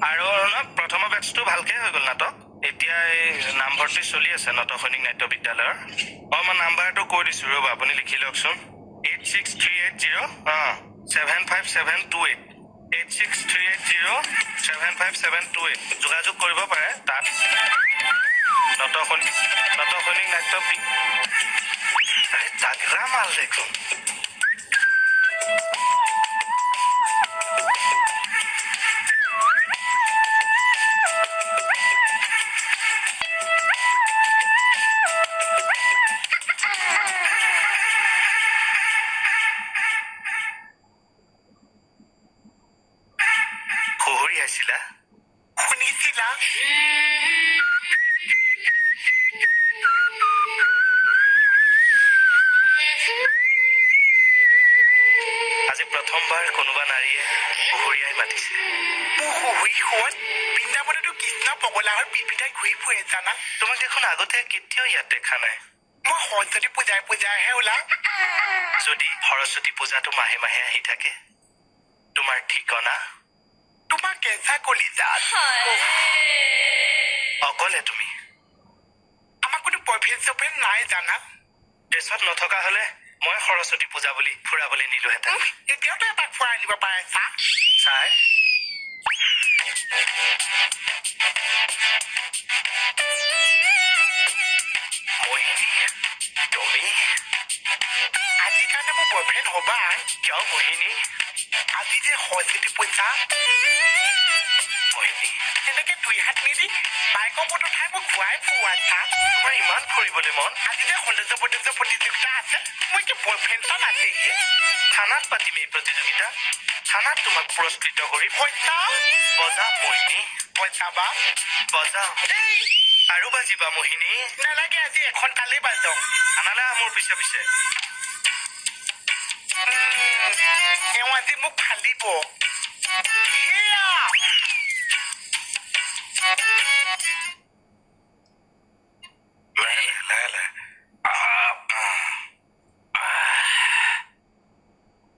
আৰু প্ৰথমৰ বেটছটো ভালকে হৈ গ'ল নাটক। এতিয়া এই নামভৰ্তি চলি আছে not সৈনিক নাট্য বিদ্যালয়ৰ। অঁ, মই নাম্বাৰটো কৈ দিছোঁ, ৰ'ব, আপুনি লিখি লওকচোন। 86380 75728, 8638075728। যোগাযোগ কৰিব পাৰে তাত। Not সৈনিক নাট্য। তাগৰা মাল দেখোন। সুহুৰিয়াইছিলা, শুনিছিলা? আজি প্ৰথমবাৰ কোনোবা নাৰীয়ে সুহুৰিয়াই মাতিছে। মোৰ সুহুৰি সোঁৱত বৃন্দাবনতো কৃষ্ণ পগলা হৈ পিটপিটাই ঘূৰি ফুৰে জানা। তোমাক দেখোন আগতে কেতিয়াও ইয়াত দেখা নাই। মই সৰস্বতী পূজাই পূজাইহে ওলাওঁ। যদি সৰস্বতী পূজাটো মাহে মাহে আহি থাকে, তোমাৰ ঠিকনা? তোমাৰ কেঁচা কলিজাত। অকলে তুমি? আমাৰ কোনো বয়ফ্ৰেণ্ড চয়ফ্ৰেণ্ড নাই জানা। ড্ৰেছত নথকা হলে মই সৰস্বতী পূজা বুলি ফুৰাবলৈ নিলোহেঁতেন। এতিয়াওতো এপাক ফুৰাই আনিব পাৰে চা। ছাৰ, মোহিনী, তুমি আজি কাৰণে মোৰ বয়ফ্ৰেণ্ড হবা? কিয় মোহিনী? আজি যে সৰস্বতী পূজা। মোহিনী, তেনেকে দুই হাত মেলি বাইকৰ ওপৰত উঠাই মোক ঘূৰাই ফুৰোৱা চা। তোমাৰ ইমান ফুৰিবলৈ মন? আজি যে সৌন্দৰ্য সৌন্দৰ্য প্ৰতিযোগিতা আছে, মই কি বয়ফ্ৰেণ্ড এটা নাছেহে। থানাত পাতিম এই প্ৰতিযোগিতা। থানাত তোমাক পুৰস্কৃত কৰিম। পইচা বজা মোহিনী, পইচা বা বজাও। এই আৰু বাজিবা মোহিনী? নালাগে, আজি এখন তালেই বাজক। থানালৈ আহ মোৰ পিছে পিছে। এওঁ আজি মোক ফালিব। সেয়া লাহে লাহে লাহে।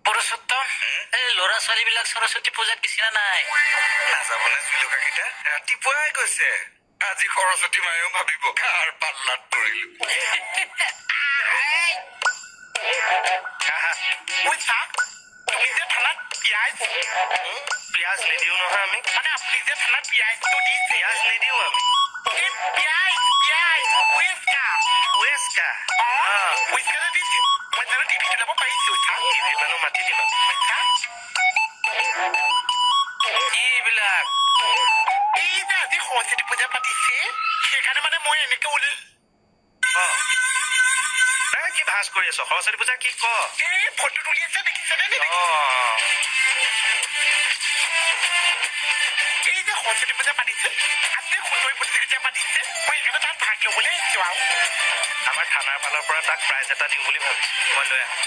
পুৰুষোত্তম, এই ল'ৰা ছোৱালীবিলাক সৰস্বতী পূজাত গৈছে নে নাই? নাযাবনে জুলুকাকেইটা, ৰাতিপুৱাই গৈছে। আজি সৰস্বতী মায়েও ভাবিব কাৰ পাল্লাত পৰিলো। আহা। পইচা, তুমি যে থানাত পিঁয়াজ পিঁয়াজ নিদিওঁ নহয় আমি। মানে আপুনি যে থানাত পিঁয়াজটো দিছে। পিঁয়াজ নিদিওঁ আমি। এই পিঁয়াজ, পিঁয়াজ ৱেচকা ৱেচকা। অ, ৱেচকা যে দিছে, মই জানো টিভিত ওলাব পাৰিছো চা। টিভি মানুহ মাতি দিম আমি। পইচা কি এইবিলাক? এই যে আজি সৰস্বতী পূজা পাতিছে, সেইকাৰণে মানে মই এনেকে ওল অ, এই কি ভাজ কৰি আছ? সৰস্বতী পূজা কি ক? এই ফটো তুলি আছে, দেখিছেনে? অ। এই যে সৰস্বতী পূজা পাতিছে, আজি সুন্দৰী প্ৰতিযোগিতা পাতিছে, মই সেইকাৰণে তাত ভাগ ল'বলৈ আহিছো। আৰু আমাৰ থানাৰ ফালৰ পৰা তাক প্ৰাইজ এটা দিম বুলি ভাবিছো, মই লৈ আহোঁ।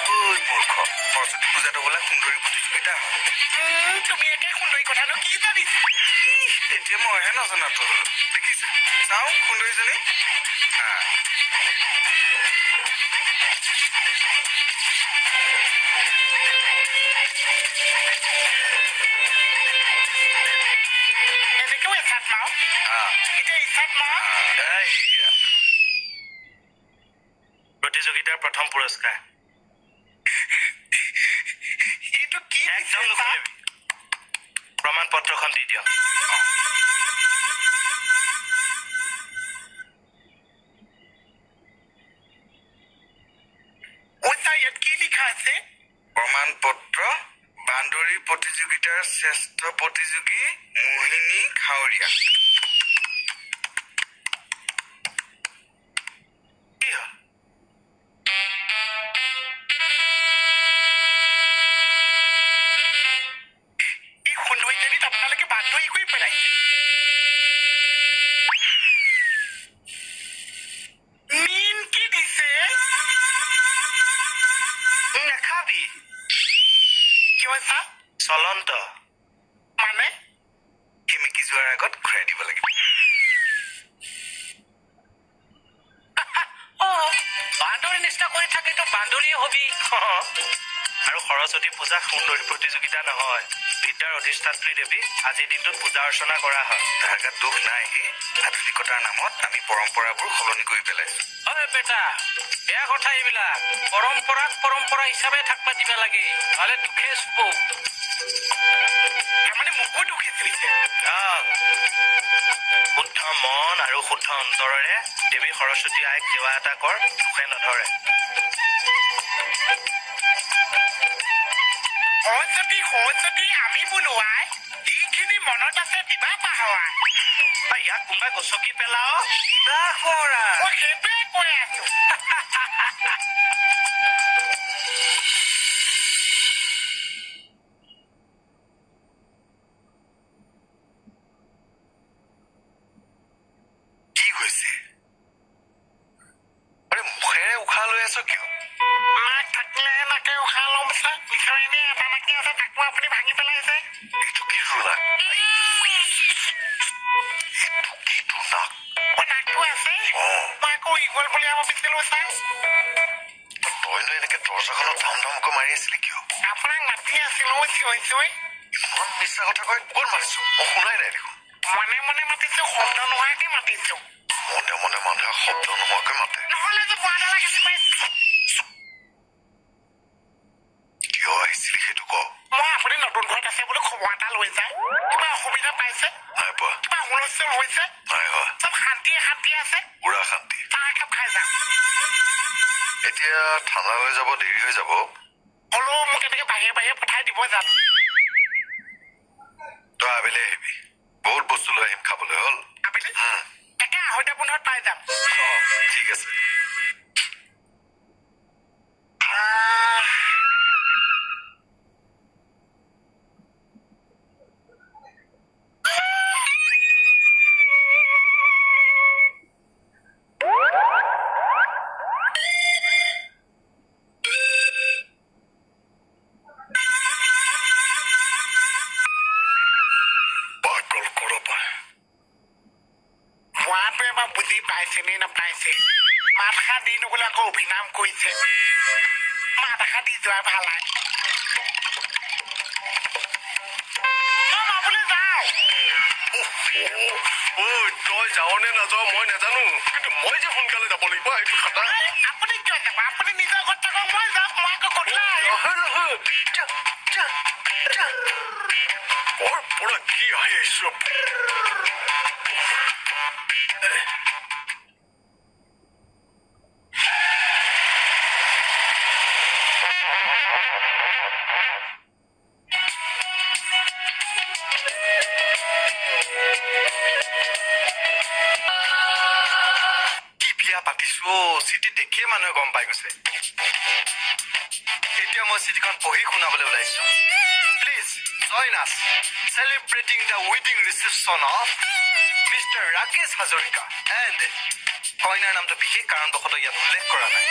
ঐ মূৰ্খ, সৰস্বতী পূজাটো বোলে সুন্দৰী প্ৰতিযোগিতা হয়। তুমি একে সুন্দৰী কথানো কি জানিছা? এতিয়া মইহে নজনাটো হলো। দেখিছে, চাওঁ সুন্দৰীজনী। এনেকেও এচাত মাও। এতিয়া ইচাত মাও। প্ৰতিযোগিতাৰ প্ৰথম পুৰস্কাৰ। এইটো কি? একদম নুখুলিবি। প্ৰমাণ পত্ৰখন দি দিয়ক। ইয়াত কি লিখা আছে? প্ৰমাণ পত্ৰ, বান্দৰী প্ৰতিযোগিতাৰ শ্ৰেষ্ঠ প্ৰতিযোগী মোহিনী খাৱৰীয়া। কি হ'ল? এই সুন্দৰীজনীত আপোনালোকে বান্দৰী কৰি পেলাইছে। মিন কি দিছে? নাখাবি। কিয় চা? চলন্ত। মানে? সেমেকি যোৱাৰ আগত ঘূৰাই দিব লাগিব। অ, বান্দৰী নিচিনা কৰি থাকিতো বান্দৰীয়ে হবি। অ। আৰু সৰস্বতী পূজা সুন্দৰী প্ৰতিযোগিতা নহয়। বিদ্যাৰ অধিষ্ঠাত্ৰী দেৱী আজিৰ দিনটোত পূজা অৰ্চনা কৰা হয়। তাৰ গাত দুখ নাই হে, আধুনিকতাৰ নামত আমি পৰম্পৰাবোৰ সলনি কৰি পেলাইছো। ঐ বেটা, বেয়া কথা এইবিলাক। পৰম্পৰাক পৰম্পৰা হিচাপে থাকবা দিবা লাগে, নহ'লে দুখে চুব। তাৰমানে মোকো দুখে চুইছে। শুদ্ধ মন আৰু শুদ্ধ অন্তৰেৰে দেৱী সৰস্বতী আইক সেৱা এটা কৰ, দুখে নধৰে। সৰস্বতী সৰস্বতী আমি বোলো আই, যিখিনি মনত আছে দিবা পাহৰা। ইয়াক কোনোবাই গছকি পেলাও। মই সেইটোৱে কৈ আছো। কি হৈছে? আৰে মুখেৰে উশাহ লৈ আছ কিয়? নাক থাকিলেহে নাকে উশাহ ল'ম ছাৰ। বিচাৰিনে এটা নাকে আছে, তাকো আপুনি ভাঙি পেলাইছে। এইটো কি তোৰ নাক? এইটো কি তোৰ নাক? অ, নাকটো আছে। মই আকৌ ইগল বুলি ভাবিছিলো ছাৰ। তইনো এনেকে দৰ্জাখনত ধাম ধামকৈ মাৰি আছিলি কিয়? আপোনাক মাতি আছিলো চিঞৰি চিঞৰি। ইমান মিছা কথা কয়, ক'ত মাতিছো? মই শুনাই নাই দেখোন। মনে মনে মাতিছো, শব্দ নোহোৱাকে মাতিছো। মনে মনে মানুহে শব্দ নোহোৱাকৈ মাতে? নহ'লে যে বুঢ়াডালা গালি পাইছো। কিয় আহিছিলি সেইটো ক। মই আপুনি নতুন ঘৰত আছে বুলি খবৰ এটা লৈ যাওঁ। কিবা অসুবিধা পাইছে? নাই পোৱা। কিবা হুলস্থুল হৈছে? নাই হোৱা। চব শান্তিয়ে শান্তিয়ে আছে? পুৰা শান্তি। চাহ একাপ খাই যাম। এতিয়া থানালৈ যাব দেৰি হৈ যাব। হ'লেও মোক এনেকে বাহিৰে বাহিৰে পঠাই দিব জানো? তই আবেলি আহিবি, বহুত বস্তু লৈ আহিম খাবলৈ। হ'ল? আবেলি একে 2:30 পাই যাম। অ, ঠিক আছে। পাগল কৰবাৰ। বুঢ়াটোৱে এবাৰ বুজি পাইছে নে নাপাইছে? মাত এষাৰ দি নগ'লে আকৌ অভিনাম কৰিছে। মাত এষাৰ দি যোৱা ভাল। মই বুলি যাওঁ। ঐ, তই যাৱ নে নাযাৱ মই নাজানো, কিন্তু মই যে সোনকালে যাব লাগিব সেইটো খাটাং। আপুনি কিয় যাব? আপুনি নিজৰ ঘৰত থাকক, মই যাম। মই আকৌ গধূলা আহিম। যা যা যা। কৰ পৰা কি আহি আহিছ? কি বিয়া পাতিছো অ', চিঠি দেখিয়ে মানুহে গম পাই গৈছে। এতিয়া মই চিঠিখন পঢ়ি শুনাবলৈ ওলাইছো। Please join us celebrating the wedding reception of mister Rakesh Hazarika and কইনাৰ নামটো বিশেষ কাৰণবশতঃ ইয়াত উল্লেখ কৰা নাই,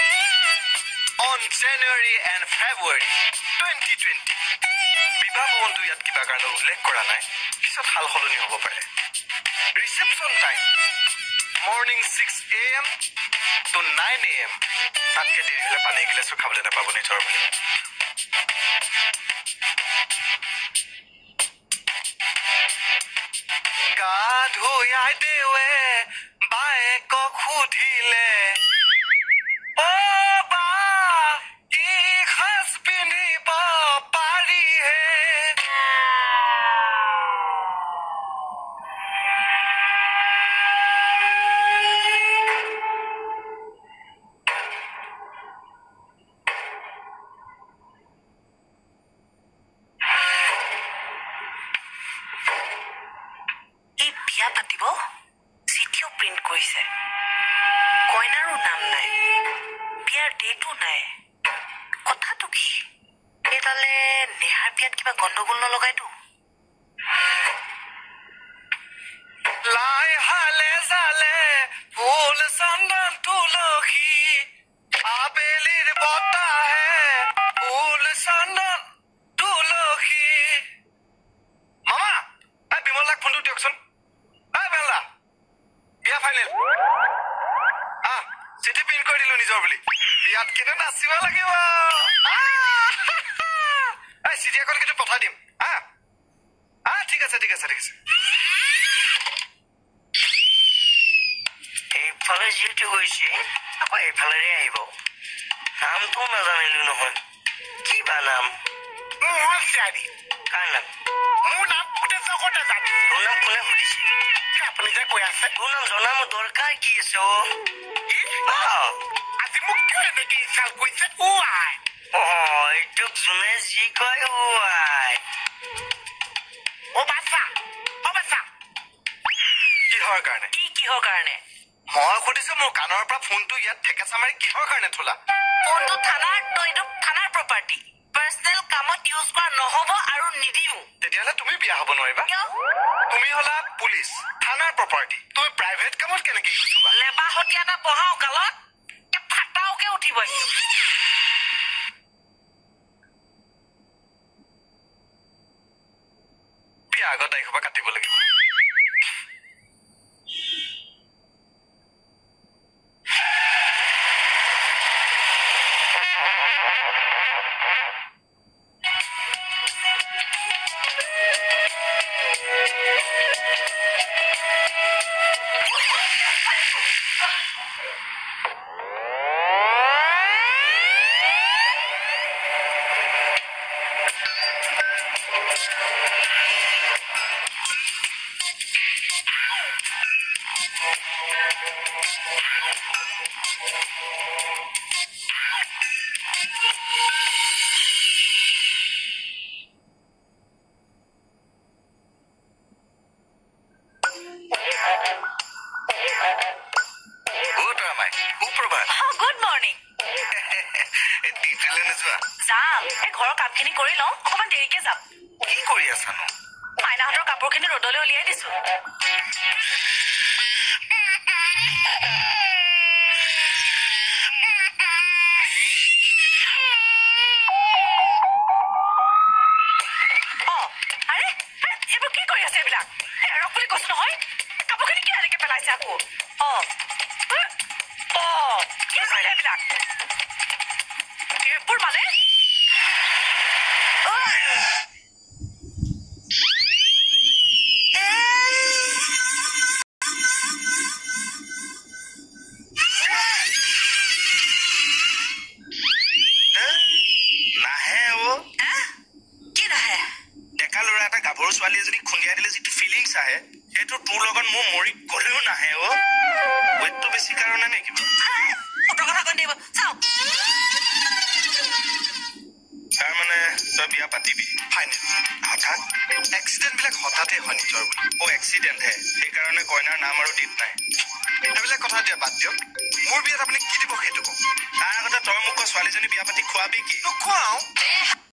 অন জানুৱাৰী এণ্ড ফেব্ৰুৱাৰী 2020। বিবাহ ভৱনটো ইয়াত কিবা কাৰণত উল্লেখ কৰা নাই, পিছত সাল সলনি হ'ব পাৰে। Reception time morning 6 AM to 9 AM। তাতকৈ দেৰি হ'লে পানী এগিলাচো খাবলৈ নাপাব নিজৰ বুলি। গা ধুই আইদেৱে বায়েকক সুধিলে, অ বা কি সাজ পিন্ধিব পাৰিহে? এই বিয়া পাতিব, চিঠিও প্ৰিণ্ট কৰিছে, কইনাৰো নাম নাই, বিয়াৰ ডেটো নাই। কথাটো কি? এইডালে নেহাৰ বিয়াত কিবা গণ্ডগোল নলগাইতো? লাই হালে জালে ফুল চন্দন তুলসী, আবেলিৰ বতাহে ফুল চন্দন তুলসী। মামা, এই বিমল দাক ফোনটো দিয়কচোন। এই বিমল দা, বিয়া ফাইনেল। আহ, চিঠি প্ৰিণ্ট কৰি দিলো নিজৰ বুলি। বিয়াত কিন্তু নাচিব লাগিব। আহ! চিঠি এখন কিন্তু পঠাই দিম। হা হা, ঠিক আছে ঠিক আছে ঠিক আছে। এইফালে যিহেতু গৈছে আকৌ এইফালেৰে আহিব। নামটোও নাজানিলো নহয়, কি বা নাম? মোৰ চিয়াৰী। কাৰ নাম? মোৰ নাম গোটেই জগতে জানে। তোৰ নাম কোনে সুধিছে? আপুনি যে কৈ আছে। তোৰ নাম জনা মোৰ দৰকাৰ কি আছে? অ আজি মোক কিয় এনেকে ইনচাল্ট কৰিছে? ও আই, অ এইটোক যোনে যি কয় ও আই। অ বাচ্চা, অ বাচ্চা। কিহৰ কাৰণে? কি কিহৰ কাৰণে? মই সুধিছো মোৰ কাণৰ পৰা ফোনটো ইয়াত ঠেকেচা মাৰি কিহৰ কাৰণে থলা? ফোনটো থানাৰ, এইটো থানাৰ প্ৰপাৰ্টি, পাৰ্চনেল কামত ইউজ কৰা নহ'ব আৰু নিদিও। তেতিয়াহ'লে তুমি বিয়া হ'ব নোৱাৰিবা। তুমি হলা পুলিচ, থানাৰ প্ৰপাৰ্টি, তুমি প্ৰাইভেট কামত কেনেকে ইউজ হ'বা? লেবাহতীয়া এটা বহাও গালত ফাটাওকে উঠিব। বিয়া আগত তাৰিখৰ পৰা কাটিব লাগিব। Good morning. যাম, এই ঘৰৰ কামখিনি কৰি লওঁ, অকণমান দেৰিকে যাম। কি কৰি আছানো? মাইনাহঁতৰ কাপোৰখিনি ৰ'দলৈ উলিয়াই দিছো। অ আৰে এইবোৰ কি কৰি আছে এইবিলাক? এৰক বুলি কৈছো নহয়, কাপোৰখিনি কি এনেকে পেলাইছে আকৌ? অ অ কি কৰিলে এইবিলাক? এইবোৰ মানে নাহে অ। কি নাহে? ডেকা ল'ৰা এটা গাভৰু ছোৱালী এজনী খুন্দিয়াই দিলে যিটো ফিলিংছ আহে, সেইটো তোৰ লগত মোৰ মৰি গ'লেও নাহে অ। ৱেটটো বেছি কাৰণে নে কিবা? কথা কৈ দিব চাওঁ। তাৰ মানে তই বিয়া পাতিবি? ফাইনেল। হঠাৎ এক্সিডেণ্ট বিলাক হঠাতে হয় নিজৰ বুলি। অ এক্সিডেণ্টহে, সেইকাৰণে কইনাৰ নাম আৰু ডেট নাই। সেইবিলাক কথা দিয়া বাদ দিয়ক। মোৰ বিয়াত আপুনি কি দিব সেইটো কওক। তাৰ আগতে তই মোক ক, ছোৱালীজনী বিয়া পাতি খোৱাবি কি? নোখোৱাওঁ।